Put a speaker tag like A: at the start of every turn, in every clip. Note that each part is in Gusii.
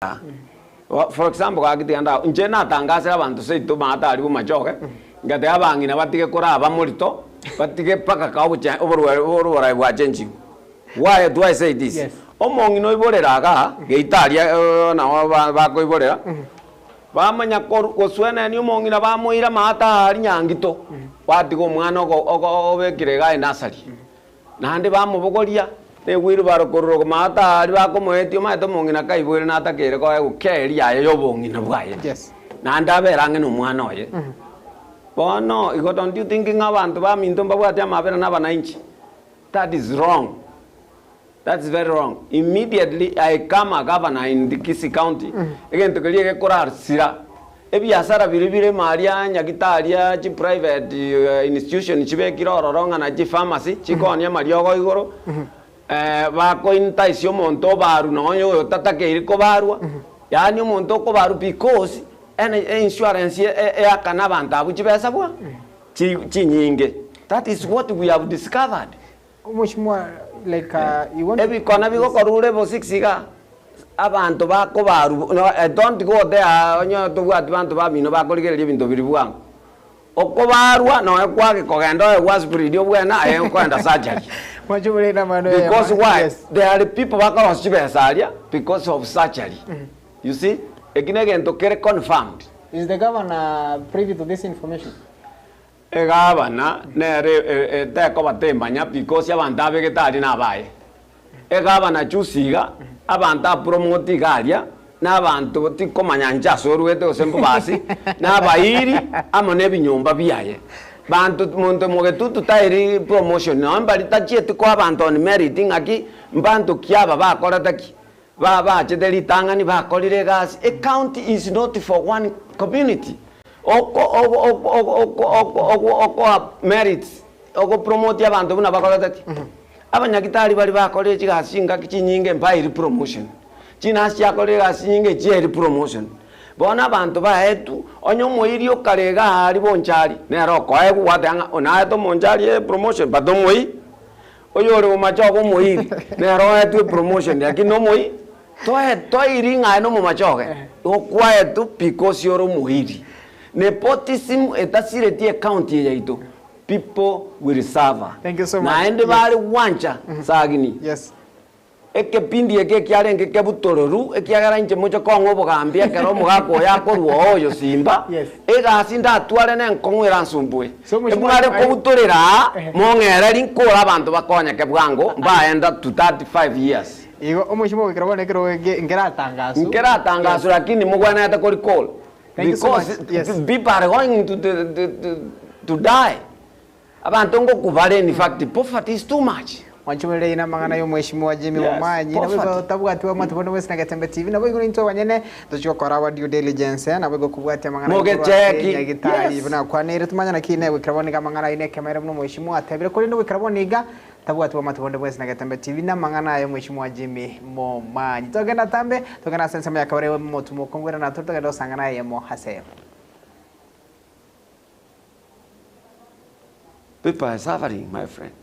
A: For example gaki tiga nda inche natangasire abanto seito maate aria bomachoge, ngateba abang'ina batige koraba morito, batige mpaka ka obocha oborwere oborai bwachenchigwe. Why do I say this?
B: Yes.
A: Omong'ina oiborera igaa, geita aria nabo ba bakoiborera, bamanya koru goswenenia omong'ina bamoira maate aria nyangito, batiga omwana ogo ogo obekire igaa enasari. Naende bamobogoria ne wheelbarrow korwa maata aria bakomoetia, omanyete omong'ina kaiboire natakeire koegwa care eria yaye y'obong'ina bwaye,
B: Yes.
A: naende abere ang'e na omwana oye. Bono igo don't you think ng'a abanto baminto mbabwate amabera na abanainchi? That is wrong, that's very wrong. Immediately I come a governor in the Kisii county, egento keria egekorasira Ebiasara biria bire ime aria nyagitari aria chi private institution chibekire ororo ng'a na chi pharmacy chikoonia amariogo igoro, bako entice omonto obarwe nonye oyo otatakeiri kobarwa, yaani omonto okobarwa because ene einsurance eakana abanto abwo chibesa bwa? Chi chinyinge. That is what we have discovered.
B: Omochimwa like you want to
A: Ebikona bigokorwa level 6 iga, abanto bakobarwa no don't go there onye tobwati banto bamino bakorigereria ebinto biria bwango. Okobarwa nonya kwage kogenda oye gwa spread obwene aye okoenda surgery.
B: Mwache morende amang'ana oyo
A: Because why?
B: Yes.
A: There are people bakorosia chibesa aria because of surgery. You see? Eki na egento kere confirmed.
B: Is the governor privy to this information?
A: Egabana nere etekoba temanya because abanto abegete aria nabaye. Egabana juzi iga, abanto apromoti iga aria, na abanto tikomanya inche ase orwete gose mbobasi, na abairi amo na ebinyomba biaye. Banto monto mogetutu tairi promotion nonye mbari tachieti koa abanto on merit ng'aki mbanto ki aba bakorete ki, ba bachete ritang'ani bakorire egasi, ecounty is not for one community. Oko ogo oko ogo oko oko ogo okoa merits, ogopromote abanto buna bakorete ki? Abanyagitari baria bakorire chigasi chingaki chinyinge mbaeiri promotion, chinurse chiakorire egasi chinyinge chiaeiri promotion. Bono abanto baetwe, onye omoiri okare iga aria bonchari, nere okoegwa gwateba ng'a naete omonchari epromotion but omoi Oyore omomache obe omoiri, nere oetwe epromotion, lakini nomoi toe toiri ng'a aye nomomache oge, okwaetwe because ore omoiri. Nepotism etasireti ecounty eye yaito, people will suffer.
B: Thank you so much.
A: Naende
B: Yes.
A: bare gwancha sagini.
B: Yes.
A: Ekepindi eke ekiarenge kebutororu, ekiagera inche moche kong'a obogambi ekero omogaka oyo akorwa oo oyo simba,
B: Yes.
A: egasi ndatware nenkong'u eransumbuwe.
B: So mheshimiwa,
A: Ebware
B: aye-
A: kobutorera aa,
B: Ehe.
A: mong'ereri nkore abanto bakonyeke bwango, mbaenda to 35 years.
B: Igo omheshimiwa goikera bono ekero nge- nkeratangaswa.
A: Nkeratangaswa lakini mogwenerete ko recall
B: Thank you so
A: because
B: much. Yes.
A: people are going to, to, to, to, to die. Abanto ngokwa bare in fact poverty is too much.
B: Mwanchomererei namang'ana y'omweshimiwa Jimmy
A: Yes,
B: Momanyi, nabo igo
A: poverty.
B: tabwati bwamate bonde bwensi na Getembe TV, nabo igo intwe abanyene tochie gokora our due diligence, nabo igo kobwatia amang'ana aye korwa ase
A: Mogecheki.
B: Nyagitari
A: Yes.
B: buna akwaneire tomanye naki ine goikera bono iga amang'ana aye nekemaene buna omweshimiwa atebire korende goikera bono iga tabwati bwamate bonde bwensi na Getembe TV namang'ana aye omweshimiwa Jimmy Momanyi. Togenda tambe, togende ase ensemo ya kabere omotumo okongwera natore togende gosangana eyemo ase eyemo.
A: People are suffering my friend.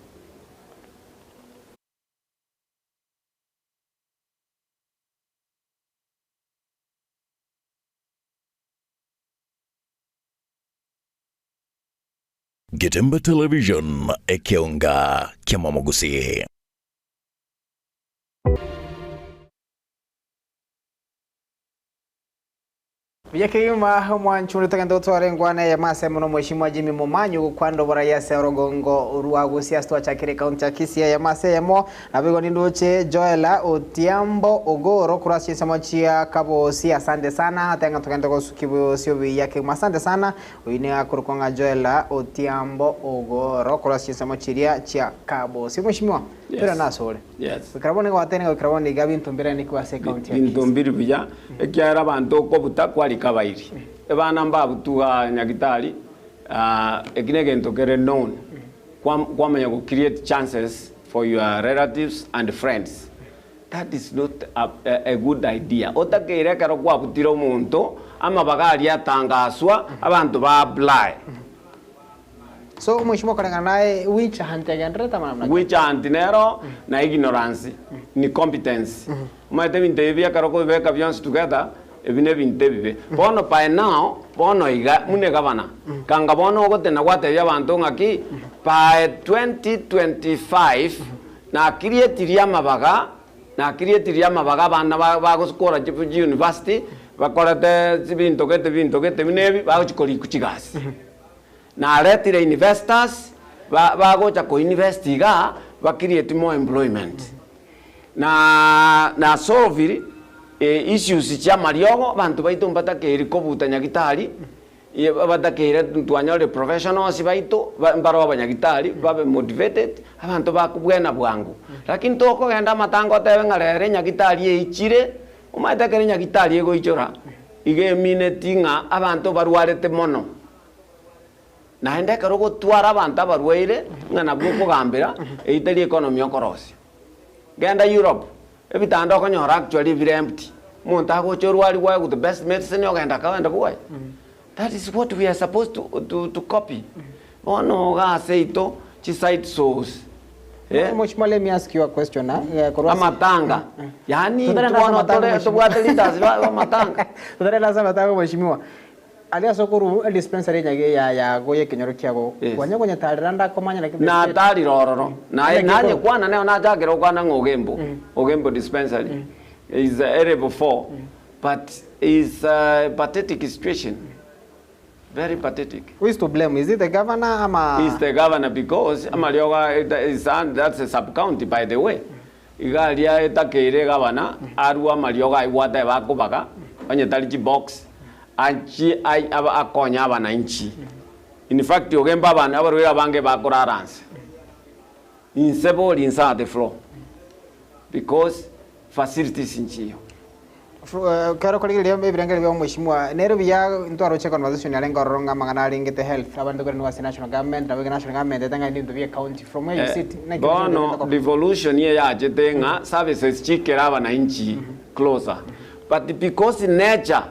C: Getembe Television, ekeonga ki'amamogusii.
B: Buya kegima omwanchi onde togende gotwara engwana eyemo ase mono omweshimiwa Jimmy Momanyi ogokwana oborai ase orogongo rwa Gusii ase twachakire ekaunti ya Kisii eyemo ase eyemo naboigo nindoche Joel Otiambo Ogoro korwa ase chinsemo chia Kabosi asante sana ateba ng'a togende gosukia bosio buya kegima asante sana oyio nigo akorokwa ng'a Joel Otiambo Ogoro korwa ase chinsemo chiria chia Kabosi omweshimiwa
A: Yes.
B: toirane ase ore.
A: Yes.
B: Goikera bono nigo gwatebire ng'a goikera bono iga binto mbirane nigo ase ekaunti ya
A: Binto
B: Kisii.
A: mbiri buya, ekiagera abanto okobuta kwarika abairi. Abana mbabutu igaa nyagitari, eki negento kere known, kwamanya go create chances for your relatives and friends. That is not a good idea. Otakeire ekero kwabutire omonto, amabaga aria atangaswa, abanto ba apply.
B: So omweshimiwa okoreng'ana naye witch hunt egendererete ama namna ki?
A: Witch hunt nero na ignorance ni competence. Omanyete ebinto ebi ekero okobibeka bionsi together ebi ne ebinto ebibe. Bono by now bono iga buna egavana kanga bono ogotena gwatebia abanto ng'aki by 2025 nakirietirie amabaga nakirietirie amabaga abana ba bagosukora chi university bakorete chibinto gete binto gete buna ebi bagochi korikwa chigasi. Naretire investors ba bagocha ko invest igaa ba create more employment. Na na solve issues chia amariogo abanto baito mbatakeiri kobuta nyagitari, batakeire twanyorire professionals baito mbaro abanyagitari babe motivated abanto bakobwena bwango. Lakini tokogenda amatanga otebe ng'a rero enyagitari eichire, omanyete ekero enyagitari egoichora iga emineti ng'a abanto barwarete mono. Naende ekero ogotwara abanto abarwaire ng'a nabwo okogambera, eyio tari economy okorosia. Genda Europe, ebitanda okonyora actually bire empty, omonto agocha orwarigwe with the best medicine ogenda kogenda bwoye. That is what we are supposed to, to, to copy. Bono iga ase aito chiside source eh.
B: Mheshimiwa, let me ask you a question ah, eh, korwa ase-
A: Amatanga, yaani
B: Totarenda
A: intwe
B: ase
A: bono
B: amatanga,
A: tore
B: mheshimiwa.
A: tobwate leaders ba amatanga.
B: Totarenda ase amatanga mheshimiwa. Aria ase okorwa edispensary enyagi ya yago y'ekenyoro kiago,
A: Yes.
B: kwanya konyetarera ndakomanya naki buna estate.
A: Natarire ororo, naye
B: Naki
A: naye
B: ekoro-
A: kwana nero nachakire gokwana ng'a Ogembo, Ogembo dispensary is a level 4 but is a pathetic situation, very pathetic.
B: Who is to blame? Is it the governor ama
A: Is the governor because amariogo aya is that's a sub county by the way. Iga aria etakeire egavana arue amariogo aye gwateba akobaga onye tari chibox achie akonye abananchi. In fact ogembe abana abarwaire abange bakorara nse. Inse bori inse at the floor because facilities nchiyo.
B: Ekero okorigereria ebirengererio bia omweshimiwa, nere buya ntwaroche conversation yarenge ororo ng'a amang'ana arengete health, abanto korende ase national government, nabo national government etang'ani nebinto bie county from where you sit naki
A: Bono
B: okoba?
A: devolution eye yachete ng'a services chikere abananchi closer but because nature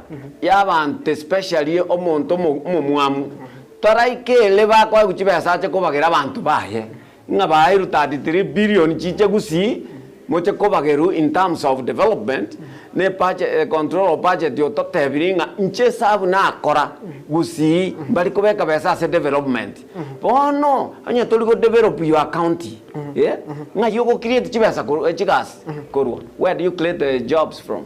A: ya abanto especially omonto omomwamu toraikere bakoegwa chibesa ache kobagera abanto baye Ng'a baeirwe 33 billion chiche gusii moche kobagerwa in terms of development ne budget control of budget ototebirie ng'a inche esabu nakora gusii mbari kobeka besa ase development. Bono onye tori go develop your county eh ng'ai ogo create chibesa korwa chigasi korwa where do you create the jobs from?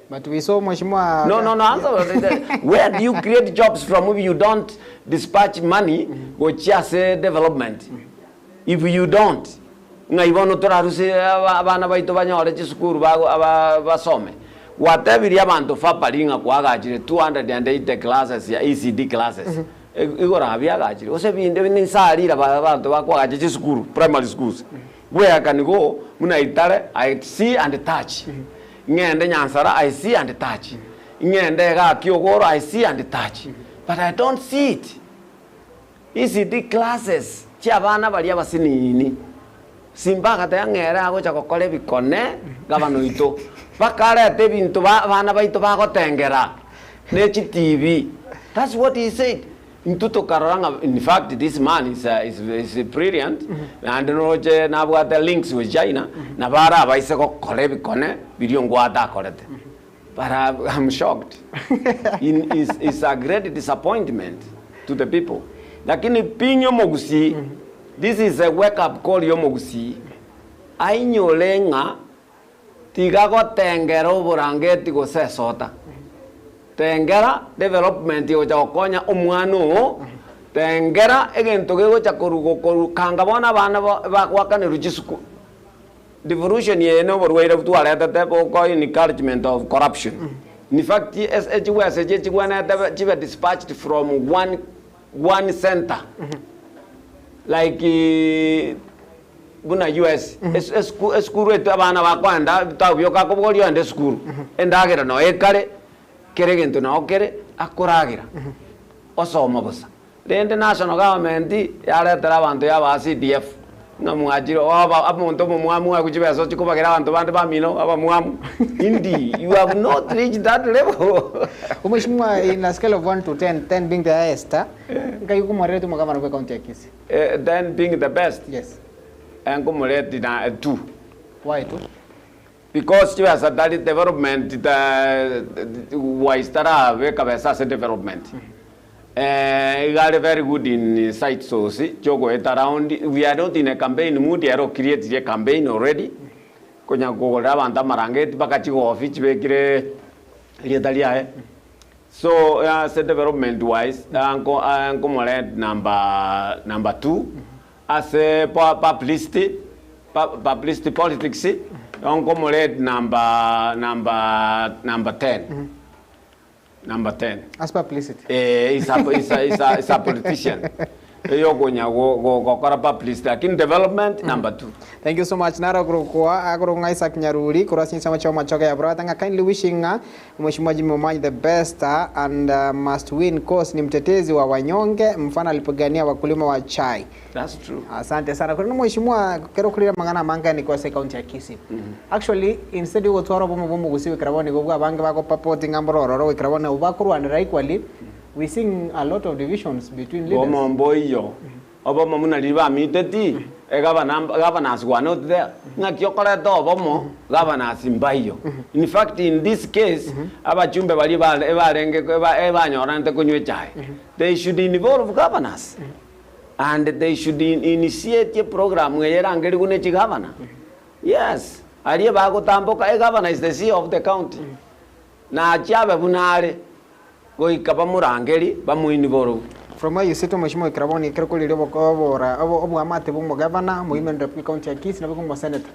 B: But we saw Mheshimiwa
A: No, no, no, answer. Where do you create jobs from if you don't dispatch money gochia ase development? If you don't, ng'ai bono toraruse abana baito banyore chisukuru basome? Gwatebirie abanto Fapari ng'a kwagachire 280 classes ya ECD classes. Igoro abia agachire. Gose ebinde ninsarire abanto bakoagacha chisukuru, primary schools. Where can go buna itare I see and touch. Ng'ende Nyansara I see and touch, ng'ende igaa Kiogoro I see and touch, but I don't see it. ECD classes chi'abana baria abasinini, Simba agateba ng'a ere agocha gokora ebikone gavana oito, mpaka arete ebinto ba abana baito bagotengera ne chitibi, that's what he said. Intwe tokarora ng'a in fact this man is is is brilliant, naende noroche nabwate links with China, nabo arabaise gokora ebikone biria Ongwae atakorete. But I'm shocked. In is is a great disappointment to the people. Lakini pi omogusii, this is a wake up call ya omogusii, ainyore ng'a Tiga gotengera oborangeti gose esota. Tengera development egocha gokonya omwana oo, tengera egento gegocha koru gokoru kanga bono abana bagoakanerwa chisuku. Devolution eye na oborwaire twaretete boko encouragement of corruption. In fact echibesa echi echigwenerete chibe dispatched from one one center like. Buna US, esukuru etwe abana bakoenda ebitabu bioka akobogoria oende esukuru, endagera noo ekare, kera egento noo kere, akoragera, osoma bosa. Rende national government yaretera abanto yabaa CDF, Ng'a mwachire oba omonto omomwamu agochia chibesa ochie kobagera abanto bande bamino abamwamu indi you have not reached that level.
B: Omweshimiwa in a scale of 1 to 10, 10 being the highest, nkai okomorereti omogabana bwe county ya Kisii?
A: 10 being the best?
B: Yes.
A: Nkomoreti na 2.
B: Why 2?
A: Because chibesa tari development wise tarabeka besa ase development. Iga are very good in site source chiogoeta round we are not in a campaign mood ere ocreatire campaign already konya kogorera abanto amarangeti mpaka chigofi chibekire erieta riaye so ase development wise nkomorent number number two ase publicity publicity politics nkomorent number number number ten. Number 10.
B: As publicity.
A: Eh, is a, is a, is a, is a politician. Eyokonya gokora publicity lakini development number 2.
B: Thank you so much. Naro korokwa akorokwa ng'a Isaac Nyaruri korwa ase chinsemo chia Omachoge ya Brother ng'a kindly wishing ng'a Mheshimiwa Jimmy Momanyi the best and must win cause ni mtetezi wa wanyonge mfano alipigania wakulima wa chai.
A: That's true.
B: Asante sana. Korende Mheshimiwa kero okorire amang'ana amange ane ase ekaunti ya Kisii. Actually instead yogotwara obomo bwa omogusii goikera bono igo bwa abange bagopapoti ng'a mboro ororo goikera bono nabo bakorwanera equally, we seeing a lot of divisions between leaders.
A: Bomo mboiyo, obomo buna riria bamiteti, egavana governors were not there. Ng'aki okoreta obomo, governors mbaiyo. In fact in this case, abachumbe baria bare ebarenge eba ebanyoranete konywa echae, they should involve governors. And they should initiate eprogram eye erangerigwe ne chigavana. Yes, aria bagotamboka egavana is the CEO of the county. Na achie abe buna are, goika bamorangeri bamoinvolve.
B: From where you sit omweshimiwa Ekiraboni ekero koriria oboko obora oboamate bwa omogavana, omowomen rep bwe county ya Kisii nabo omosenator.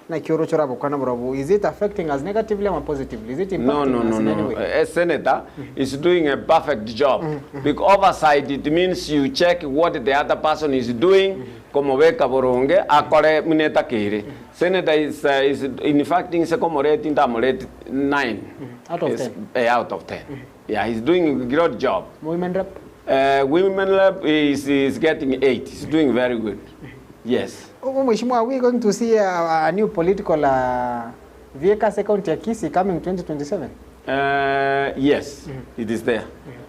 B: Naki oroche orabokwana borobwo, is it affecting us negatively ama positively? Is it
A: No,
B: impacting
A: no,
B: us
A: no,
B: in
A: no.
B: any way?
A: A senator is doing a perfect job. Because oversight, it means you check what the other person is doing, komobeka boronge, akore buna etakeire. Senator is, uh, is in fact, inse komoreti ndamoreti 9.
B: Out of
A: Is-
B: 10.
A: Eh, out of 10. Yeah, he's doing a great job.
B: Women rep?
A: Women rep is, is getting 8. He's doing very good. Yes.
B: Mheshimiwa, are we going to see a, a new political vehicle ase county ya Kisii coming 2027?
A: Yes, it is there.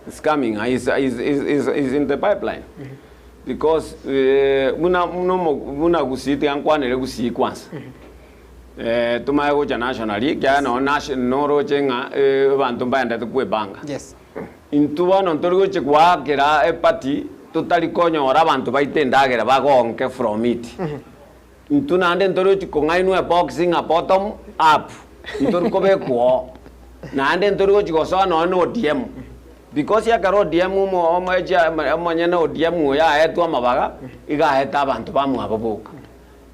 A: It's coming. It's, it's, it's, it's in the pipeline. Because buna buna omo- buna Gusii tiga nkwanere Gusii kwanza. Eh, tomanye gocha nationally, ekiagera nonye nation noroche ng'a eh, abanto mbaendete kwebanga.
B: Yes.
A: Intwe bono ntori gochia goakera eparty totari konyora abanto baito endagera bagonke from it. Intwe naende ntori gochia kong'ainwa ebox ng'a bottom up, ntori kobekwa oo. Naende ntori gochia gosoa nonye na ODM. Because ekero ODM omo omoechi omonyene ODM oyo aetwe amabaga, iga aete abanto bamwabo boka.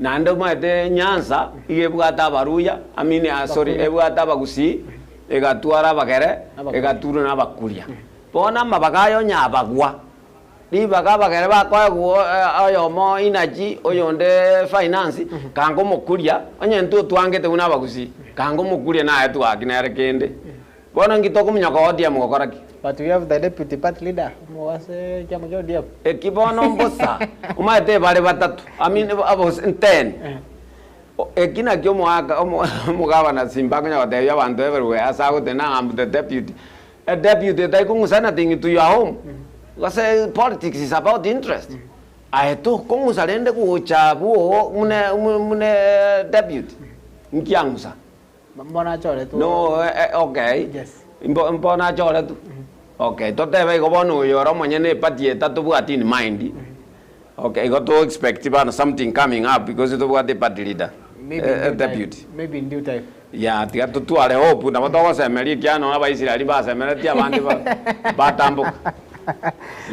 A: Naende omanyete Nyanza iga ebwate Abaluya, I mean ah sorry ebwate Abagusii, egatwara Abagere, egaturwa na Abakuria. Bono amabaga aya onye abagwa, ribaga Abagere bakoegwa oyomo energy, oyonde finance, kanga Omokuria, onye intwe otwangete buna Abagusii, kanga Omokuria naye twaki nere kende. Bono inki tokominyoka ODM gokora ki?
B: But we have the deputy party leader ase ekiama kia ODM.
A: Eki bono mbosa, omanyete ebare batato, I mean abos ten. Eki nakio omoaka omo omogabana Simba akonya gotebia abanto everywhere ase agoteba ng'a am the deputy. A deputy etari kong'usa nothing to your home. Gose politics is about interest. Aye tokong'usa rende gocha abwo muna muna deputy, nki ang'usa?
B: Mbono achoretwe.
A: No, eh, eh, okay.
B: Yes.
A: Mbo, mbono achoretwe. Okay, totebe igo bono oyo ore omonyene eparty eye tatobwati in mind. Okay, igo to expect bono something coming up because tobwate party leader.
B: Maybe
A: Eh, eh,
B: in due time.
A: deputy.
B: Maybe in due time.
A: Yeah, tiga totware hope nabo togosemeria ekiagera nonya abaisraeli mbasemeretie abande ba batamboka.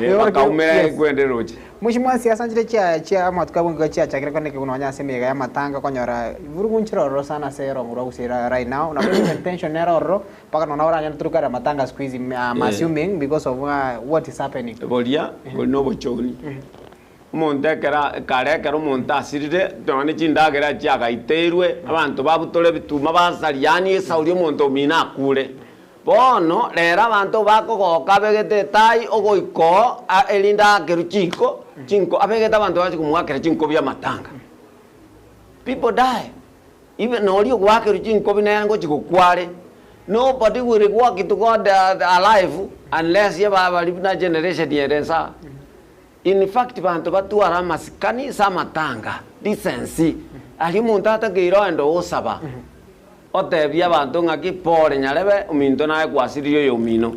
A: Eh, bakaumera
B: Yes.
A: kwende roche.
B: Mheshimiwa siasa nchire chia chia amatuko abwo nigo chiachakire kone nonya ase emeyega y'amatanga okonyora vurugu nchire ororo sana ase erongo rwa gusii right now nabo even tension nere ororo mpaka nonya oranyore tore kare amatanga siku hizi I'm assuming because of what is happening.
A: Boria bori na obochoni. Omonto ekero kare ekero omonto asirire nonya ne chindagera chiagaiteirwe abanto babutore ebituma basaria yaani esauri omonto omino akure. Bono rero abanto bakogoka abegete etai ogoika oo erinde aakerwe chinko, chinko abegete abanto bache komoakera chinko bi'amatanga. People die. Even noria ogoakerwa chinkobi nere ngochi gokwa are. Nobody will walk to God alive unless baria buna generation ere nsa. In fact banto batware amasikani ase amatanga, decency. Aria omonto atakeire oende osaba, otebie abanto ng'aki pore nyarebe ominto naye kwasiririe oyomino.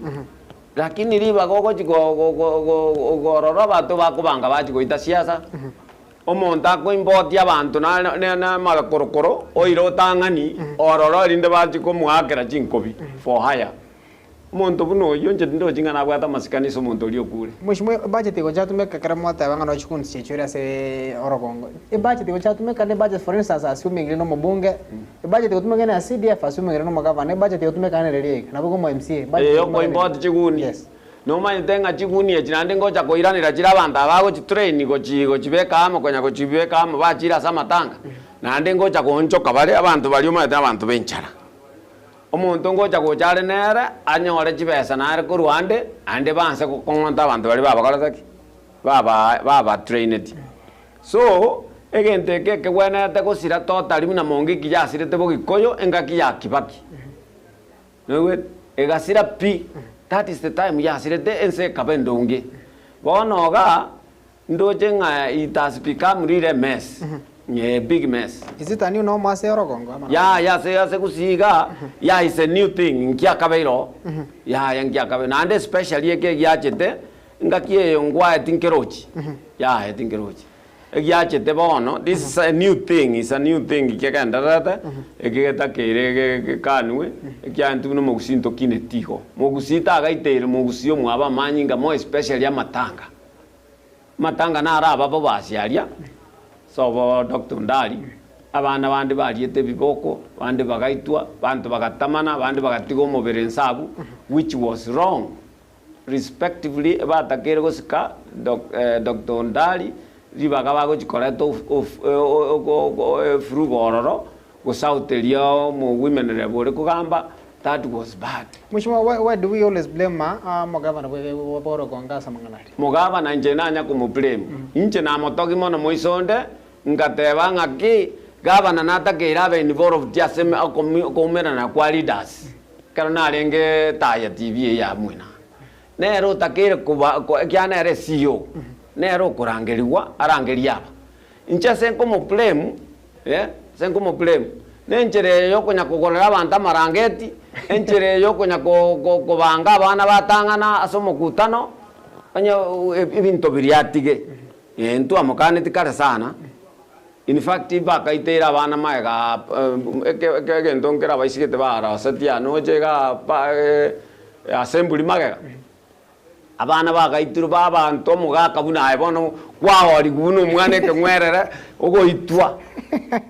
A: Lakini ribaga ogochi korora abanto bakobanga bachi goita siasa, omonto akoimbotia abanto na amakorokoro oire otang'ani ororo erinde bachi komoakera chinkobi for hire. Omonto buna oyio inche tindochi ng'a nabwate amasikani ase omonto oria okure.
B: Mweshimiwa, ebudget egochatumeka ekero mwateba ng'a nochi kunsi chiachoire ase orogongo. Ebudget egochatumeka ne budget for instance assuming rende omobunge, ebudget egotumeka ne ya CDF assuming rende omogavana, ebudget egotumeka nere riria iga, nabo igo omo MCA, ebudget
A: Eye
B: egotumeka nere
A: okoimport chiguni.
B: Yes.
A: Nomanyete ng'a chiguni echi naende ngocha koiranera chire abanto aba bagochitrain gochi gochibeka amo konya gochibeka amo bachire ase amatanga, naende ngocha goonchoka bare abanto baria omanyete abanto ba enchara. Omonto ngocha gocha are nere, anyore chibesa nare korwa ande, naende banse gokong'onta abanto baria babakorete ki? Baba babatraineti. So, egento eke ekegwenerete gosira totally buna Mongiki yasirete bogikoyo engaki ya Kibaki. Noigwete? Egasira pi, that is the time yasirete ense ekaba endonge. Bono igaa, Ndoche ng'a it has become really a mess, a big mess.
B: Is it a new norm ase orogongo ama
A: Yaya ase ase gusii igaa, yeah is a new thing, nkiakabeire oo, yaya nkiakabeire naende especially eke egiachete, engaki eye ngwaeti nkerochi, yaya tinkerochi. Egiachete bono, this is a new thing, is a new thing kegendererete, eke getakeire ge gekanwe, ekiagera intwe buna omogusii ntokineti igo. Mogusii tagaiteire mogusii omwabo amanyinga more especially amatanga. Amatanga naro ababo basiaria, sobo Doctor Ondari, abana bande bariete ebiboko, abande bagaitwa, abanto bagatamana, abande bagatiga omobere inse abwo, which was wrong. Respectively ebatakeire gosika Doctor Ondari ribaga bagochi koreta efurugo ororo, gose eria omo women rep ore kogamba, that was bad.
B: Mheshimiwa, why, why do we always blame omogavana bwa borogongo ase amang'ana aria?
A: Mogavana inche nanya komoblame. Inche namotogi mono moiso onde, ngateba ng'aki gavana natakeire abe involved ase okoumerana kwa leaders. Ekero narenge Taya TV eye ya Mwena. Nere otakeire koba ekiagera nere CEO, nere okorangerigwa arangerie aba. Inche ase nkomoblame, eh, ase nkomoblame, nenchera eye yokonya kogorera abanto amarangeti, enchera eye yokonya ko- ko- kobanga abana batang'ana ase omokutano, onye ebinto biria atige, eh, ntwamokaneti kare sana, in fact bakaiteire abana magega eke eke egento nkere abaisigete baroseti aa noche igaa pa assembly magega. Abana bagaitirwe b'abanto omogaka buna aye bono kwaorigwe buna omwana ekeng'werere, ogoitwa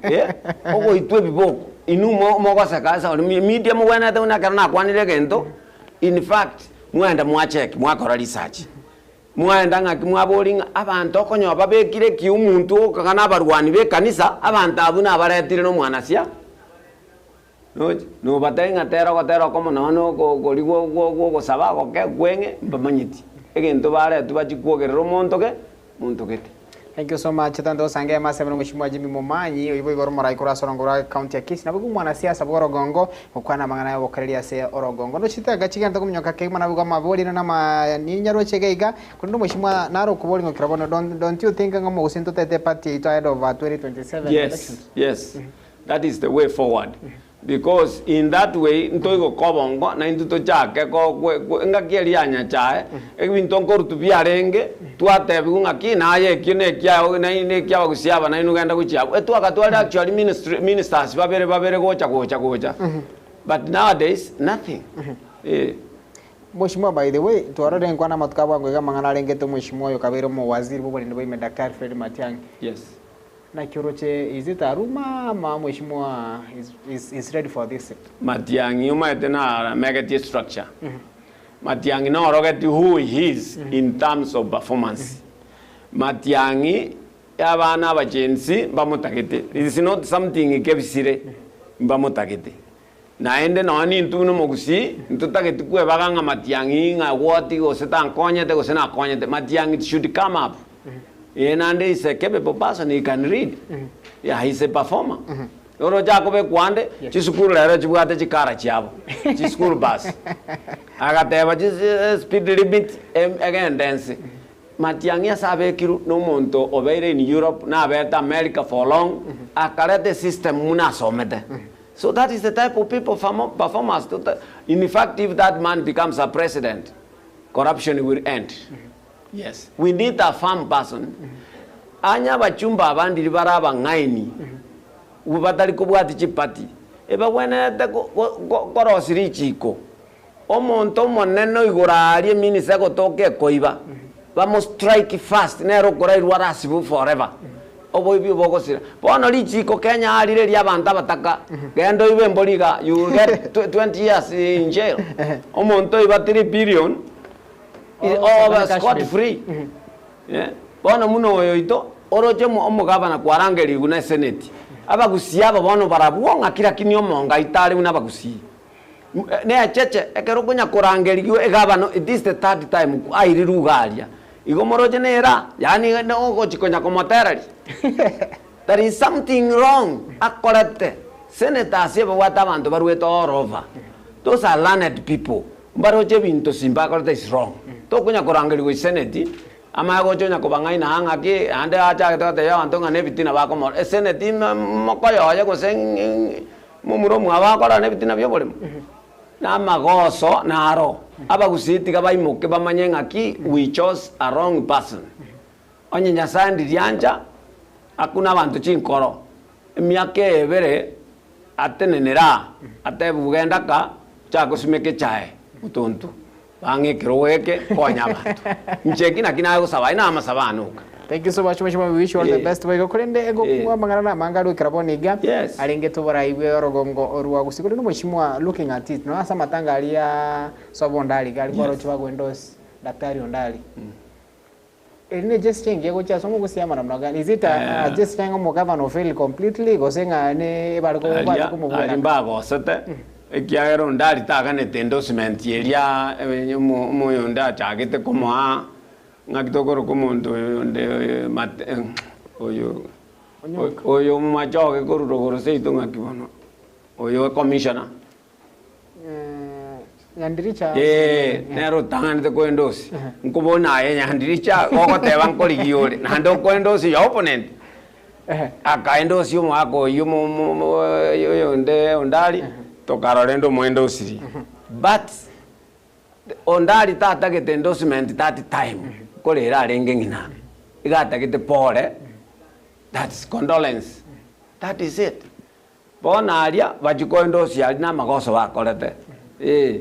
A: eh, ogoitwa ebiboko. Inwe mo mogoseka ase ore media mogwenerete buna ekero nakwanire egento, in fact mwaenda mwacheck mwakora research. Mwaenda ng'aki mwaboria ng'a abanto okonyora babekire ekiumuntu okogana na abarwani b'ekanisa, abanto abwo nabaretire na omwanasia. Nochi, nobatebie ng'a tera ogotera okomo nonya na oko okoria gwo gwo gw'ogosaba goke kweng'e, mbamanyeti. Egento baretwe bachie kwogerera omonto ge, monto gete.
B: Thank you so much tante osange emase buna mweshimiwa Jimmy Momanyi oyio boigo ore omorai korwa ase orongo rwa county ya Kisii naboigo omwanasiasa bwa orogongo gokwana amang'ana ya obokereria ase orogongo nochitega chigento kominyoka kegima naboigo amabori na nama ninyaroche iga iga korende omweshimiwa nare okobori ng'a kera bono don't, don't you think ng'a omogusii ntotete eparty yaito ahead of 2027
A: Yes,
B: elections
A: yes. That is the way forward because in that way ntoigoka obongo na intwe tochake ko kwe kwe engaki eria ya Nyachae ebinto nkorutwa biarenge twatebiwa ng'aki naye ekio na ekiao na na ekiabagusia aba nainwe genda gochia abwo etwagatwarire actually ministry ministers babere babere gocha gocha gocha but nowadays nothing eh.
B: Mweshimiwa by the way twarorire nkwana amatuko abwango iga amang'ana arengete omweshimiwa oyo okabeire omowaziri bw'oborendi bwa ime Daktari Fred Matiang'i.
A: Yes.
B: Naki oroche is it a rumour ama mweshimiwa is, is, is ready for this seat?
A: Matiang'i omanyete namegetie structure. Matiang'i norogeti who he is in terms of performance. Matiang'i abana aba Gen Z mbamotagete. It is not something kebisire mbamotagete. Naende nonya nintwe buna omogusii ntotageti kwebaga ng'a Matiang'i ng'a gwoti gose tankonyete gose nakonyete. Matiang'i should come up. Ee naende is a capable person, he can read. Yeah, he is a performer. Oroche akobekwa ande, chisukuru rero chibwate chikara chiabo, chischool bus. Agateba chis speed limit em egende ense. Matiang'i ase abekirwe na omonto obeire in Europe, nabete America for long, akareta esystem buna asomete. So that is the type of people performers tota in fact if that man becomes a president, corruption will end. Yes, we need a firm person. Anya abachumba aba ndiri bare abang'aini, batari kobwati chipati, ebagwenerete korosia richiko. Omonto omonene o igoro aaria eminisa egotoka ekoiba, bamo strike first nere okorairwe arasibwe forever. Oboibi obo ogosira. Bono richiko Kenya aa rire ria abanto abataka, genda oibe embori igaa, you will get 20 years in jail. Omonto oiba 3 billion, obe scot free. Bono buna oyo oito, oroche omogabana kwarangerigwe na eseneti, abagusii aba bono barabwo ng'aki lakini omongaito are buna abagusii. Necheche, ekero okonya korangerigwa egabana, it is the third time airirwe iga aria. Igo moroche nera, yaani ogochi konya komoteraria. There is something wrong akorete. Senators ebabwate abanto barwete all over. Those are learned people. Mbaroche ebinto simba akorete is wrong. Tokonya korangerigwa eseneti, amanye gocha onya kobang'aina aa ng'aki, naende achagete gotebia abanto ng'a nebitina bakomora. Eseneti mokoyoye gose Momura omwabo akorora nebitina bi'oborimo, na amagoso naro. Abagusii tiga baimoke bamanye ng'aki we chose a wrong person. Onye Nyasae ndiriancha akune abanto chinkoro, emiaka eye ebere atenenere aa, atebe genda ka chaka gosimeka echae motonto. Bang'e ekerogo eke, konya abanto. Inche eki naki nagosaba, aye namasabo ane oka.
B: Thank you so much Mheshimiwa, we wish you all the
A: Eh.
B: best. Boigo korende
A: Eh.
B: egokung'wa amang'ana na amange arwe ekero bono iga
A: Yes.
B: arenge toboraibwe orogongo orwa gusii korende Mheshimiwa looking at it nonya ase amatanga aria sobo Ondari iga aria
A: Yes.
B: kwaroche bagoendorse Daktari Ondari. Eri ne gesture engiya gochia ase omogusii amo namna gani? Is it a, a
A: Eh.
B: gesture ng'a omogavana ofail completely gose ng'a ne bare ko
A: Aria
B: bache
A: aria
B: komobuera?
A: mbagosete ekiagera onde aria taganete endorsement eria omoyonde achagete komoa ng'aki tokoroka omonto oyo onde mate oyo oyo omomachoge korwa rogoro seito ng'aki bono oyo commissioner.
B: Nyandiricha
A: Ee, nere otang'anete koendosia. Nkobona aye Nyandiricha gogoteba nkorigia ore, naende okoendosia your opponent. Akaendosia omogaka oyio oyonde Ondari, tokarora rende omoendosirie. But Ondari tatagete endorsement that time, nkorera arenge ng'ina, iga atagete pole, that's condolence, that is it. Bono aria bachia koendosia aria namagoso bakorete, ee,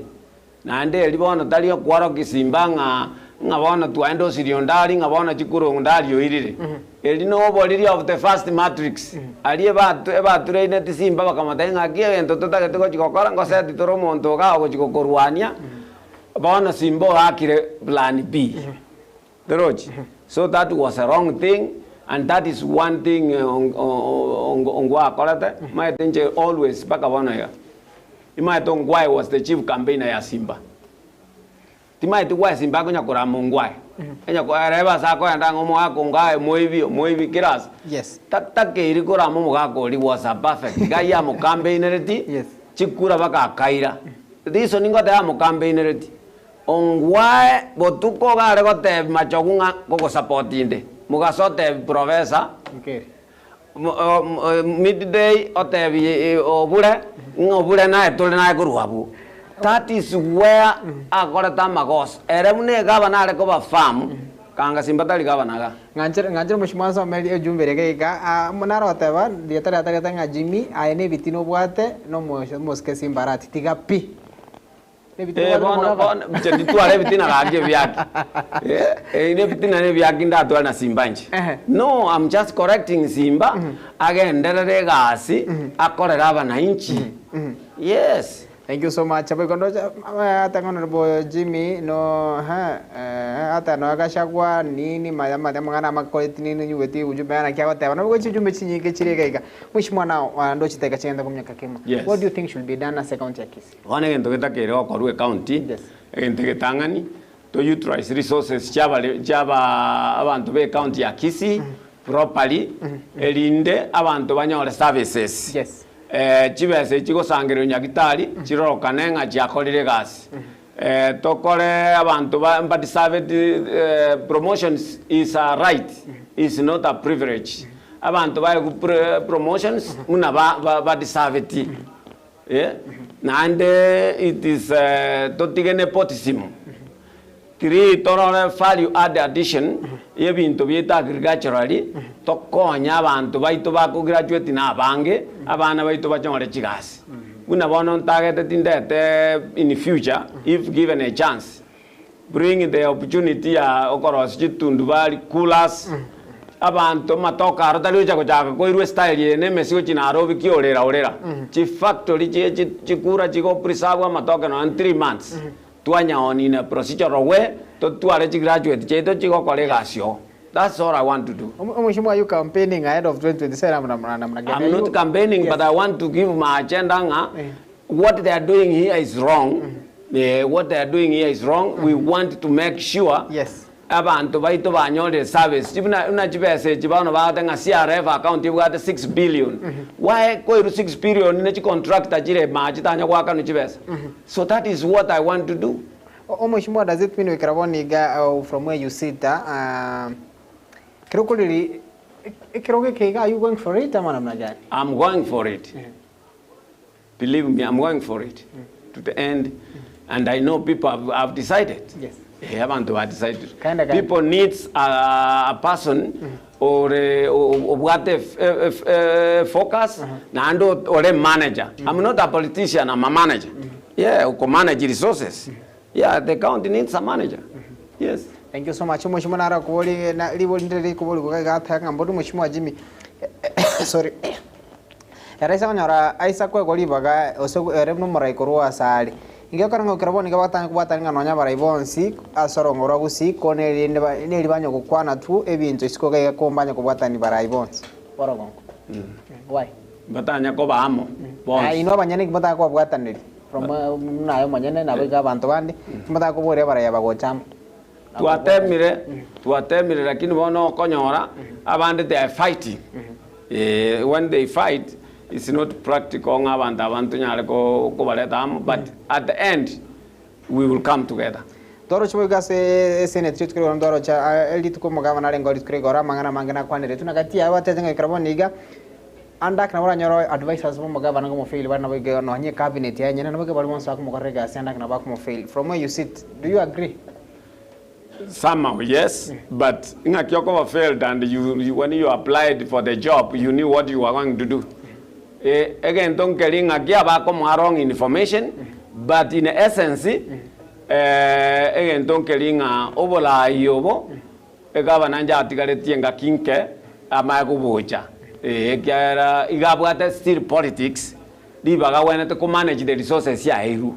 A: naende erio bono tari okworokia simba ng'a ng'a bono twaendosirie onde aria ng'a bono chikura onde aria oirire. Erio noboriri of the first matrix, aria ebatu ebatureneti simba bakamotebia ng'aki egento totagete gochia gokora ngoseti tore omonto igaa ogochia gokorwania, bono simba oakire plan B. Torochi? So that was a wrong thing and that is one thing Ongwae akorete, maete inche always mpaka bono iga. Imaete Ongwae was the chief campaigner ya Simba. Timaeti gwae Simba akonya korama Ongwae. Onya ere ase akoenda ng'a omogaka Ongwae omoibi omoibi kera ase.
B: Yes.
A: Tatakeiri korama omogaka oria was a perfect guy amocampaignereti,
B: Yes.
A: chikura mpaka akaira. Reason ngoteba amocampaignereti, Ongwae botuko iga are gotebia Machogu ng'a nkogosapoti inde, mogaso otebie Professor, midday otebie Obure ng'a Obure naye tore naye korwa abwo. That is where akorete amagoso. Ere buna egavana are koba firm, kanga simba tari gavana igaa.
B: Ng'anchere ng'anchere Mheshimiwa nsome ejumbe ere iga iga, naro goteba rieta riaye ng'a Jimmy aye na ebitina obwate na omosike Simba Arati tiga pi.
A: Eh, bono bono inche nditware ebitina gaki ebiaki. Eh, ebi ne ebitina ne ebiaki ndatware na Simba inche.
B: Ehe.
A: No, I'm just correcting Simba, agenderere egasi, akorere abananchi. Yes.
B: Thank you so much. Aboigo ndoche ata Honorable Jimmy no ha eh, ata no agachagwa nini maya maya amang'ana amakoreti nini nyugeti ujumbe yana naki agoteba. Nabo chijumbe chinyinge chire iga iga. Mheshimiwa now ndoche teka chigende komiaka kemo.
A: Yes.
B: What do you think should be done ase county ya Kisii?
A: Bono egento getakeire gokorwa ecounty,
B: Yes.
A: egento egetang'ani, To utilize resources chiabare chiaba abanto be ecounty ya Kisii properly erinde abanto banyore services.
B: Yes.
A: Chibesa echi chigosangererwa nyagitari chirorokane ng'a chiakorire egasi. Tokore abanto ba mbadeserveti promotions is a right is not a privilege. Abanto baegwe promotions buna ba badeserveti. Naende it is totige nepotism. Tiri torore value add addition y'ebinto biaito agriculturally, tokonye abanto baito bako graduate na abange, abana baito bachore chigasi. Buna bono ntagete tindete in future if given a chance, bring the opportunity ya okorosia chitundubari, coolers, abanto amatoke aro tari gocha gochaka koirwa estyle eye na emesigo chi Nairobi ki orera orera. Chifactory chie chikura chigo preserve amatoke nonya 3 months. Twanyaoni in a procedural way, totware chigraduate chiaito chigokora egasi oo. That's all I want to do.
B: Omweshimiwa, are you campaigning ahead of 2027 namna namna gani?
A: I'm not campaigning, but I want to give my agenda ng'a what they are doing here is wrong. What they are doing here is wrong. We want to make sure abanto baito banyorire service. Buna buna chibesa echi bono bagoteba ng'a CRF account ebwate 6 billion. Why koirwa 6 billion ne chicontractor chire maa chitanya goakanwa chibesa? So that is what I want to do.
B: Omweshimiwa, does it mean wikara bono iga from where you sit kero koriri ekero geke iga are you going for it ama namna gani?
A: I'm going for it. Believe me, I'm going for it to the end. And I know people have decided. Abantu have decided.
B: Kinda gani?
A: People needs a person or obwate focus naende ore manager. I'm not a politician, I'm a manager. Yeah, uko manage resources. Yeah, the county needs a manager. Yes.
B: Thank you so much. Omweshimiwa nara okobori na ribori ndire rikobori iga gateba ng'a mbori omweshimiwa Jimmy sorry ere aise konyora aise koegwa ribaga gose ere buna omorai korwa ase are. Inga ekero ng'a ekero bono nigo batanga kobwatana ng'a nonya abarai bonsi ase orongo rwa gusii ko nerinde ba neri banya gokwana tu ebinto isiko iga iga ko mbanye kobwatani barai bonsi b'orogongo. Why?
A: Mbatanya koba amo
B: Aye
A: bonsi.
B: inwe abanyene inki motaka kobabwataneri from buna aye omonyene nabo iga abanto bande, inki motaka koboria abarai aba gocha amo?
A: Twatemire, twatemire lakini bono okonyora abande they are fighting. Eh, when they fight it's not practical ng'a abanto aba ntonyare ko kobareta amo but at the end we will come together.
B: Twaroche boigo ase eseneti rituko rigoro ntwaroche rituko omogabana arenge oo rituko rigoro amang'ana amange nakwaneretwe na gati yaye batete ng'a ekero bono iga ande nabo oranyore advisors ba omogabana ngomofail bare nabo iga nonye ecabinet yaye enyene nabo iga baria bonsi bakomokorera egasi ande nabo bakomofail. From where you sit, do you agree?
A: Somehow yes, but ng'aki okoba failed and you, when you applied for the job you knew what you were going to do. Eh, egento nkeri ng'aki abakomoa wrong information, but in essence egento nkeri ng'a oborai obo egavana njatigaretie engaki nke amae kobocha ekiagera iga abwate still politics ribaga agwenerete ko manage the resources chiaeirwe.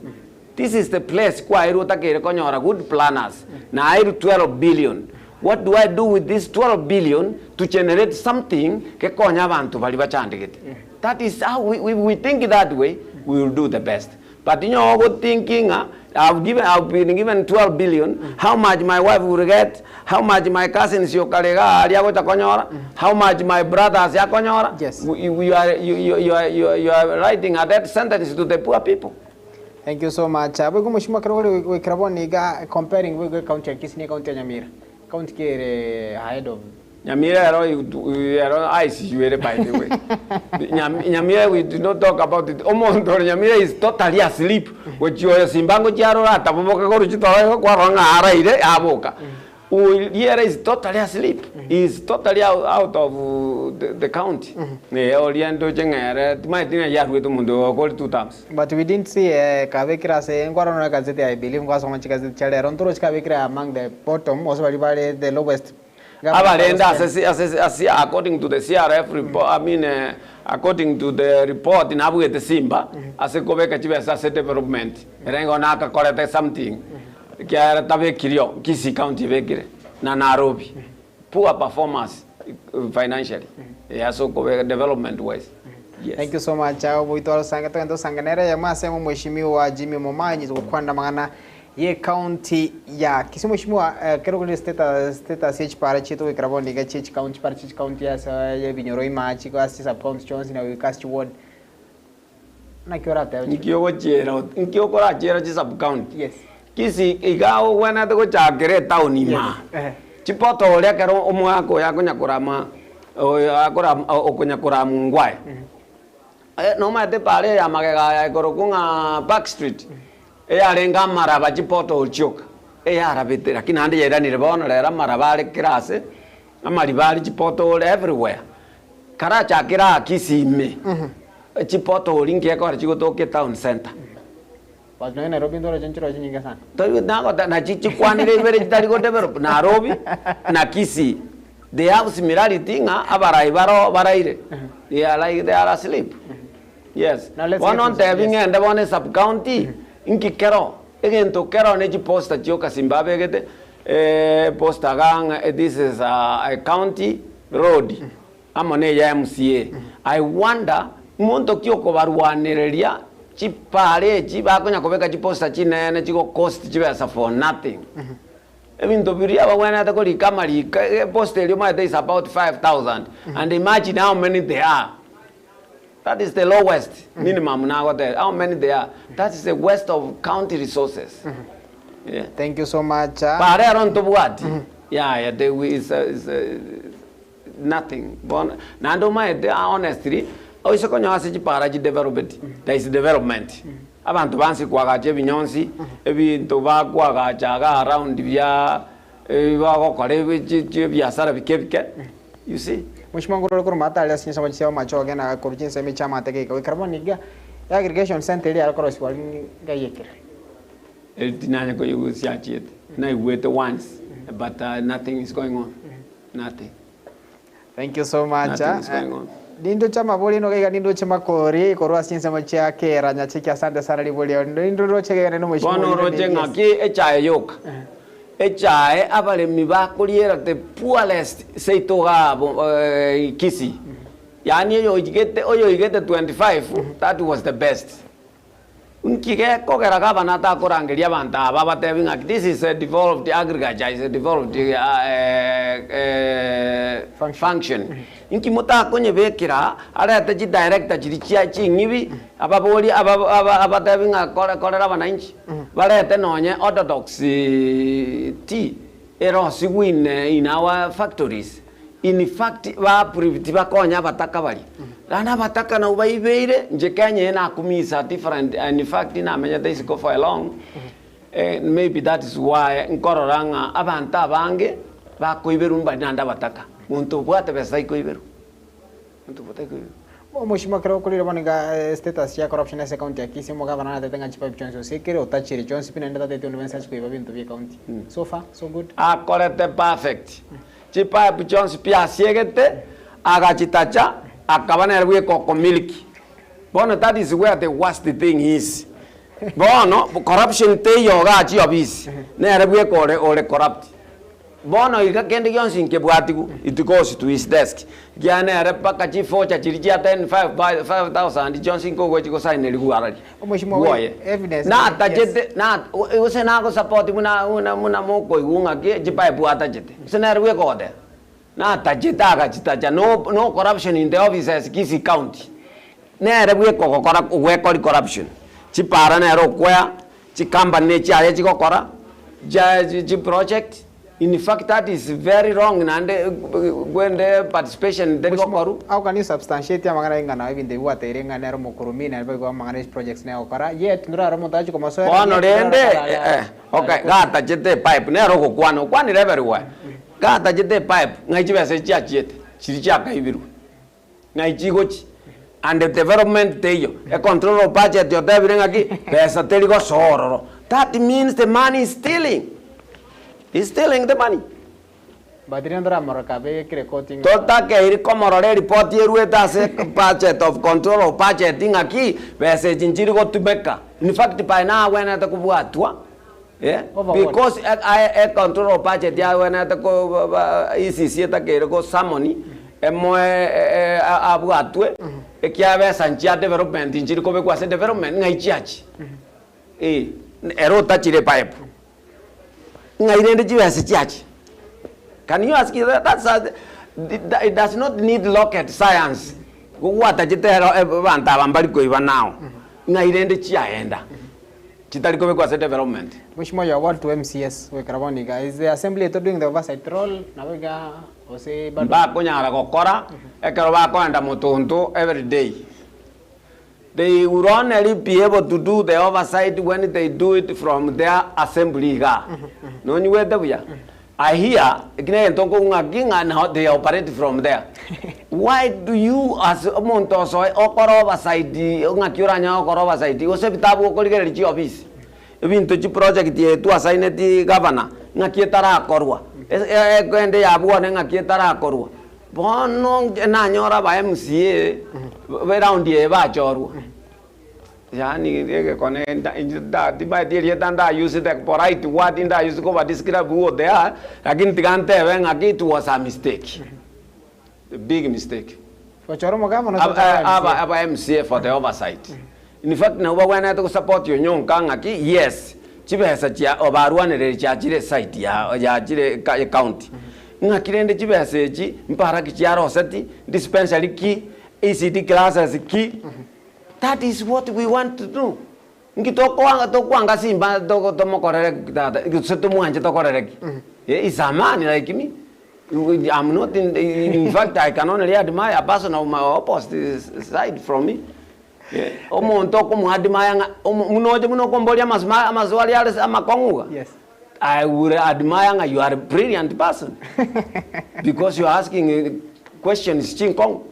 A: This is the place kwaeirwe otakeire konyora good planners. Naeirwe 12 billion. What do I do with this 12 billion to generate something gekonye abanto baria bachandegete? That is how we think that way, we will do the best. But onye ogothinki ng'a I've given, I've been given 12 billion, how much my wife will get, how much my cousins okare iga aria agocha konyora, how much my brothers akonyora, you, are, you, you, you, are, you, are, you are writing a death sentence to the poor people.
B: Thank you so much. Boigo omochie ekero ore goikera bono iga comparing boigo ecounty ya Kisii na ecounty ya Nyamira. County ki ere ahead of
A: Nyamira ero ero ICU ere by the way. Nyamira we do not talk about it. Omonto ore Nyamira is totally asleep. Gochia oyo simba ngochia arore ataboboke korwa chitoro igo kwarora ng'a araire aboka. Oria is totally asleep. He is totally out, out of the county. Eh, oria ndoche ng'a ere timanyeti ng'a yaruete omonto oyo okore two terms.
B: But we didn't see kabekire ase nkwarora nonya egazeti I believe nkwasoma chigazeti chia rero ntorochi kabekire among the bottom gose baria bare the lowest.
A: Abarende ase ase ase according to the CRF report, I mean according to the report nabwete simba ase kobeka chibesa ase development ere igo nakakorete something ekiagera tabekirio Kisii county ebekire na Nairobi poor performance financially ase okobeka development wise. Yes.
B: Thank you so much. Abo boito orosange togende tosange nere eyemo ase omweshimiwa Jimmy Momanyi togokwana amang'ana. Ye county ya Kisii Mheshimiwa ekero okore status status ye chipara chiaito goikera bono iga chie chicounty chipara chie chicounty ase ebinyoro ime aa chiko ase chisub county chionsi na goika ase chiward naki oratebe
A: Nki ogochiera nki okorachiera chisub county?
B: Yes.
A: Kisii iga ogwenerete gochakera etown ime aa.
B: Yes.
A: Chipothole ekero omwaka oyo akonya korama oyo akorama okonya korama ngwaye. Nomanyete epaara eye ya magega aya ekorokwa ng'a Park Street, eyarenge amaraba chipothole chioka, eyarabete lakini naende yairanire bono rero amaraba are kera ase, amariba are chipothole everywhere. Karachakere aa Kisii ime, chipothole inki ekogera chigotoka etown centre.
B: But nonya Nairobi ntoroche nchiroche chinyinge sana.
A: Tori nagoteba nachi chikwanire ibere chitari go develop Nairobi na Kisii they have similarity ng'a abarai baro baraire they are like they are asleep yes
B: Now let's
A: bono
B: get to-
A: ntebi
B: yes.
A: ng'ende bono esub county nki kero egento kero ne chiposter chioka simba abegete poster iga ng'a this is a county road amo neya MCA. I wonder monto ki okobarwanereria chipara echi bakonya kobeka chiposter chinene chigo cost chibesa for nothing. Ebinto biria bagwenerete korika amariko eposter eria omanyete is about 5000 and imagine how many they are. That is the lowest minimum nagotebia how many they are. That is a waste of county resources. Yeah.
B: Thank you so much.
A: Para ero ntobwati yaya the is a, is a, Nothing bono naende omaete honestly oise konyora ase chipara chi developed there is development abanto bansi koagacha ebinyonsi ebinto bakoagacha iga around bia bagokora ebi chi chi ebiasara bike bike you see.
B: Mheshimiwa nkorore korwa matari ase chinsemo chia amachoge na korwa chinsemo chia amateke iga goikera bono iga aggregation center eria yare korosiwa aria ngai ekere.
A: Eri tinanya koigwa siachiete naigwete once but nothing is going on. Nothing.
B: Thank you so much.
A: Nothing is going on.
B: Nindoche amabori ino gaiga nindoche makori korwa ase chinsemo chia kera nyacheki asante sana riborio nindoche gaiga nende omweshimiwa
A: Bono
B: oino
A: oroche
B: yes.
A: ng'aki echae yoka echae abaremi bakoriera the poorest seito igaa Kisii yaani oyoigete oyoigete 25 that was the best. Nki gekogera gavana atakorangeria abanto aba abatebi ng'a this is a devolved agriculture is a devolved function. Nki motakonyebekera arete chidirector chiria chia ching'ibi ababorie abatebi ng'a korera abananchi barete nonye orthodox tea erosigwe in our factories. In fact ba approve tibakonya abataka baria. Naende abataka nabwo baibeire, inche Kenya eye nakumisa different in fact namenyete isiko for a long, maybe that is why nkorora ng'a abanto abange bakoiberwa mbari naende abataka. Monto obwate besa taikoiberwa, monto obwate taikoiberwa.
B: Omochie ekero okorire bono iga status ya corruption ase ecounty ya Kisii, omogavana natete ng'a chipipe chionsi osiekire, otachire chionsi pi naende tateti onde bwensi ache koiba binto bie ecounty. So far, so good.
A: Akorete perfect. Chipipe chionsi pi asiegete, agachitacha, akaba nere bweka okomiliki. Bono that is where the worst thing is. Bono corruption teiyo igaa chiofisi, nere bweka ore ore corrupt. Bono iga kende gionsi nkebwatigwe, it goes to his desk. Ekiagera nere mpaka chifocha chiria chia ten five 5000 chionsi nkogochi gosaineriwa araria.
B: Omweshimiwa we
A: Bwoye.
B: evidence
A: Natachete na gose nagosupport buna buna buna mokoigwa ng'aki chipipe atachete. Gose nere bweka ogoteba. Natachete agachitacha no no corruption in the offices Kisii county. Nere bweka ogokora ogwekori corruption. Chipara nere okwea, chicompany ne chiaye chigokora, chia chiproject. In fact that is very wrong naende kwende participation teri gokorwa.
B: How can you substantiate amang'ana aye ng'a nao ebinto ebi gwateire ng'a nere omokoromia nere boigo amang'ana ya chiprojects nere ogokora yet ndorare omonto ache komosoera
A: Bono
B: yet
A: rende
B: ndorare akare
A: eh, okay gatachete epipe nere ogokwana okwanire everywhere gatachete epipe ng'ai chibesa echi chiachiete chiria chiakaibirwe ng'ai chigochi and development teiyo e control of budget otebire ng'aki besa teri gosoa ororo that means the money is stealing is stealing the money.
B: But rende toramorora kabe ekere koti ng'a
A: Totakeiri komorora eripoti eruete ase budget of control of budget ng'aki besa echi nchiri gotumeka in fact by now agwenerete kobwatwa eh
B: Over what?
A: because e e control of budget agwenerete ko ba ECC etakeire go summon Emoe abwatwe, ekiagera besa nchia development nchiri kobekwa ase development ng'ai chiachie? Eh. Ere otachire epipe. Ng'ai rende chibesa chiache? Can you ask that, that's a, it does not need rocket science gogwatachete ero abanto aba mbari koiba nao. Ng'ai rende chiaenda chitari kobekwa ase development?
B: Mheshimiwa you are what to MCS goikera bono iga is the assembly yaito doing the oversight role nabo iga gose bado?
A: Mbakonyara gokora ekero bakoenda motonto every day. They will only be able to do the oversight when they do it from their assembly igaa. Nonyigwete buya? I hear, eki negento nkogwa ng'a ki ng'a nao they operate from there. Why do you as omonto osoe okore oversight ng'aki oranyare gokora oversight gose ebitabu okorigereria chiofisi ebinto chiproject eye twasaineti gavana ng'aki etarakorwa ekende ya bwane ng'aki etarakorwa. Bono inche nanyora aba MCA be round eye bachorwa, yaani egekone inche timanyeti erieta nda use the polite word nda use koba describe who they are, lakini tiga ntebe ng'aki it was a mistake, a big mistake.
B: Gochora omogabana gose gochora
A: Aba aba MCA for the oversight. In fact nabo bagwenerete gosupport Onyonka ng'aki yes, chibesa chia obarwanereri chiachire eside ya yachire ecounty. Ng'aki rende chibesa echi mpara ki chiaroseti, dispensary ki, ECD classes ki, that is what we want to do. Nki tokoanga tokwanga simba togo tomokorere ki tata gose tomwanche tokorere ki? Eh, is a man like me, I'm not in in fact I can only admire a person of my opposite side from me. Omonto okomoadmire ng'a omo buna oche buna okomboria amasma amaswali are ase amakong'u iga,
B: Yes.
A: I will admire ng'a you are a brilliant person because you are asking questions chinkong'u.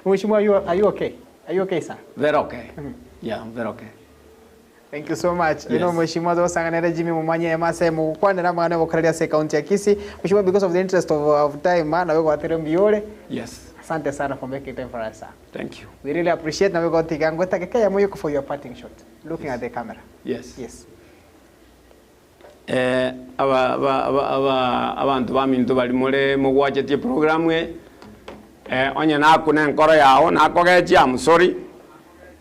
B: Mheshimiwa, are you, are you okay? Are you okay, sir?
A: Very okay, yeah, I'm very okay.
B: Thank you so much.
A: Yes.
B: Ino Mheshimiwa togosanganere Jimmy Momanyi ema ase mogokwanera amang'ana yobokoreri ase ekaunti ya Kisii. Mheshimiwa, because of the interest of, of time, nabe gwatere mbuya ore.
A: Yes.
B: Asante sana for making time for us, sir.
A: Thank you.
B: We really appreciate nabe gotiga ngwetake keyemo moyoko for your parting shot. Looking at the camera.
A: Yes.
B: Yes.
A: Eh, aba, aba, aba, aba, abanto baminto bari more mogwachetie program eye, eh, onye nakuna enkoro yao nakogechia I'm sorry,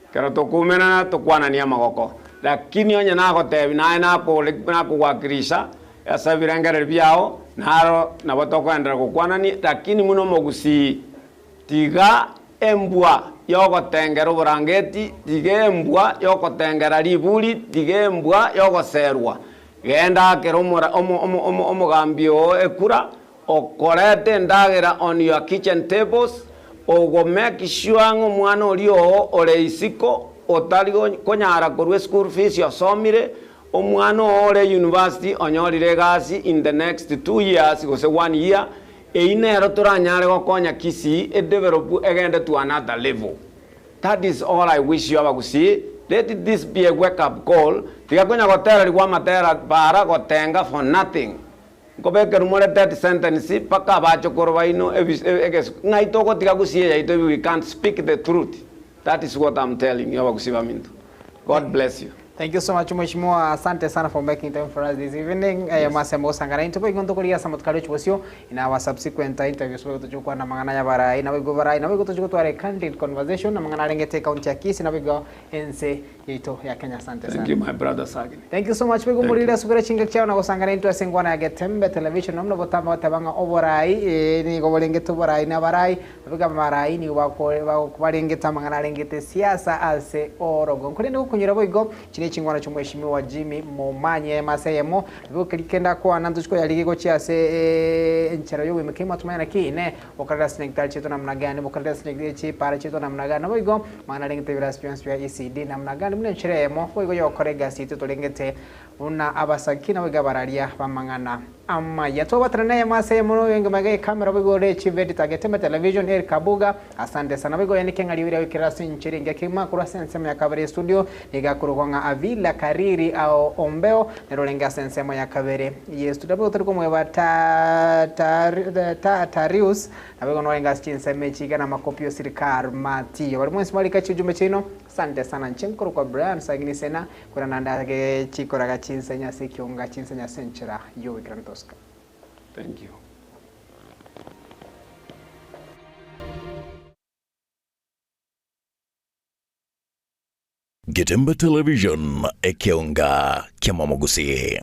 A: ekero tokoumerana tokwananie amagoko, lakini onye nagotebi naye nakore nakowakilisha ase ebirengererio biao, naro nabo tokoenderea gokwanania, lakini buna omogusii. Tiga embwa y'ogotengera oborangeti, tiga embwa y'ogotengera riburi, tiga embwa y'ogoserwa. Genda akere omogambi oo ekura, okorete endagera on your kitchen tables, ogo make sure ng'a omwana oria oo ore isiko otari konyara korwa eschool fees osomire, omwana oo ore university onyorire egasi in the next 2 years gose 1 year, Eyio nero toranyare gokonya Kisii edevelop egende to another level. That is all I wish you abagusii, let this be a wake up call, tiga konya gotererigwa amatera bara gotenga for nothing. Nkobekerwa more death sentence mpaka abachokoro baino egesu ng'ai togotiga gusii eyaito if we can't speak the truth. That is what I'm telling you abagusii baminto. God bless you.
B: Thank you so much Mheshimiwa, asante sana for making time for us this evening. Eh, mase mogosangana intwe boigo ntokorigia ase amatuko aria bosio in our subsequent interviews boigo tochia gokwana amang'ana ya abarai naboigo barai naboigo tochia gotwara a candid conversation amang'ana arengete ecounty ya Kisii naboigo ense yaito ya Kenya. Asante
A: Thank
B: sana.
A: you my brother Sagini.
B: Thank you so much boigo
A: Thank
B: morire
A: you.
B: ase kore chingaki chiao na gosangana intwe ase engwana ya Getembe Television namuna botambe goteba ng'a oborai eh, nigo borengete oborai na abarai Abwo abarai nigo barengete amang'ana arengete siasa ase orogongo. Korende gokonyora boigo, echi nechingwana chi'omweshimiwa Jimmy Momanyi eyemo ase eyemo. Nabo keria kende akwana ntochi koyarigia gochia ase enchera y'oboime kegima tomanye naki inee bokarera ase chinyagitari chiaito namna gani, bokarera ase chipara chiaito namna gani. Naboigo amang'ana arengete ebirasi bionsi bia ECD namna gani buna enchera eyemo boigo yogokora egasi yaito torengete Buna abasaki naboigo abararia b'amang'ana amaya. Twabatana neyemo ase eyemo noyo engima iga ekamera boigo ore chief editor Getembe Television Eric Kabuga asante sana boigo yanike ng'a riuria goikera ase enchera engiya kegima korwa ase ensemo ya kabere estudio nigo akorokwa ng'a Avila Kariri ao Ombeo nere orenge ase ensemo ya kabere ye studio boigo tori komweba ta ta ta Tarius naboigo norenge ase chinsemo echi iga na makopi osirikar matiyo baria mwensi mwarika chiujumbe chiaino asante sana inche nkorokwa Brian Sagini Sena Korende naende age chikoraga chinsenya ase ekionga, chinsenya ase enchera y'ogoikeranu tosika.
A: Thank you.
C: Getembe Television, ekeonga ki'amamogusii.